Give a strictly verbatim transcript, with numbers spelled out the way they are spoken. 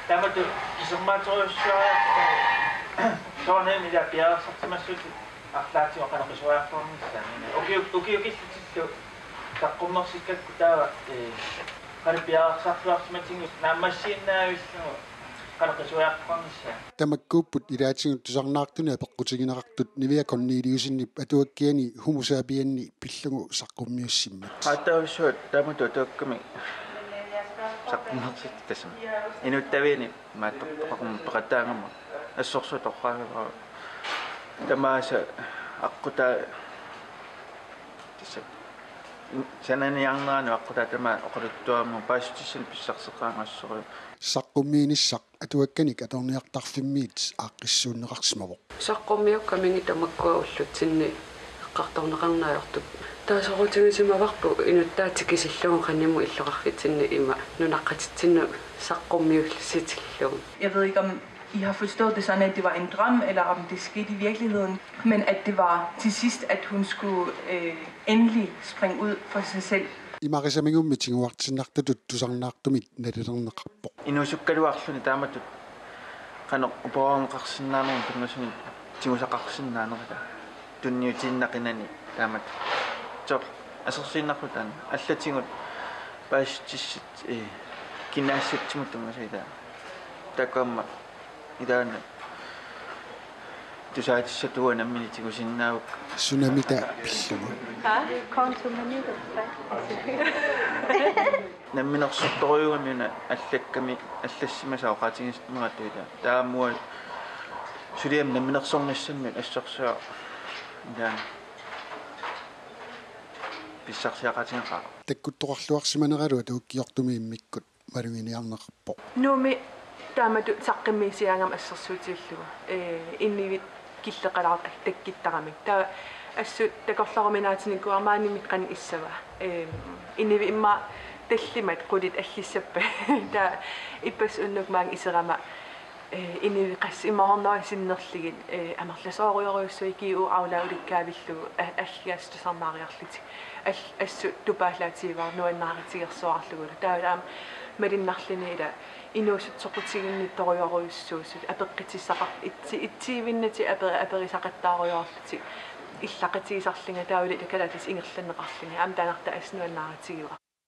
Taamatut isummaatsorujussuariarlugu soorunami ila piareersarsimassutit arlaatigut qanoq qisuariartornissaat. Ukiu-, ukiukillutillu saqqummersikkakku taava, ee, qanoq piareersarluarsimatigut naammassiinnaavillugu qanoq qisuariartornissaat. Tamakkuupput ilaatigut tusarnaartuni apeqqutigineqartut Niviaq Korneliussenip atuakkiani Homo sapiensi pillugu saqqummiussimmat. Aatsaarsuaq taamatut atuakkami saqqummersitsisoq tassami. Inuttaviani maattortoqarmat peqataagama assorsuaq toqqaagavara tamaasa aqqutaa tassa sananiarneranut aqqutaa tamaat oqaluttuarmat paasissutissat pissarseqqaarnassorujuk. Saqqummiinissaq atuakkanik atorniartarfimmiit aaqqissuunneqarsimavoq. Saqqummiukkaminni tamakkua ullutsinni eqqartorneqarneq ajortut. Taava soqutigisimavarput inuttaat tikisillugu qanimut illoqarfitsinni ima nunaqqatitsinnut saqqummiussitillugu. Jeg ved ikke, om I har forstået det sådan, at det var en drøm, eller om det skete i virkeligheden, men at det var til sidst, at hun skulle øh, endelig springe ud for sig selv. Imarisamigummi tiguartinnartutut tusarnaartumit nalilerneqarpoq. Inuusukkaluarluni taamatut qanoq upoorneqarsinnaanermut tunngasumik tigusaqarsinnaanerata tunniutiinnaqinani taamatut. Soorlu asersiinnarluta taanna allatigut paasissutissat, ee, kinaassutsimut tunngasut ila. Taakkuamma ilaanni tusaatissatuut nammineq tigusinnaavakka. Sunamita pillugu. Konto med nytårsfest. Namminersortorujuugami una allakkami allassimasoq oqaatigineqartuuta. Taamua suliami namminersornissammi assorsuaq ilaanni pissarsiaqaatigeqaaq. Takkuttoqarluarsimaneralu atuakkiortumi immikkut maluginiarneqarpoq. Nuummi taamatut saqqummiussigaangama assersuutigalugu, ee, inuit killeqalaartut takkuttaramik. Taava assut takorloruminaatinikuuara maaniimmik qanoq issava. Ee, inuit immaqa tallimat qulit allissappat. Taava ippassaq unnukkut maanga iserama, ee, inuit qassit imaarnera sinnerlugit, ee, amerlasoorujorujussuit G U-aarlaarulikkaavillugu a-, allaat tusarnaariarlutik. Al-, assut tupaallaatigaara nuannaarutigersuarlugulu. Taava aamma malunnarluni ila inuusuttoqutiginnittorujorujussuusut apeqqutissaqar-, itsi-, itsiivinnatik ape-, aperisaqattaarujoorlutik illaqatigisarlunga taavalu ila kalaallisut ingerlanneqarluni. Aamma taannartaa assut nuannaarutigaara.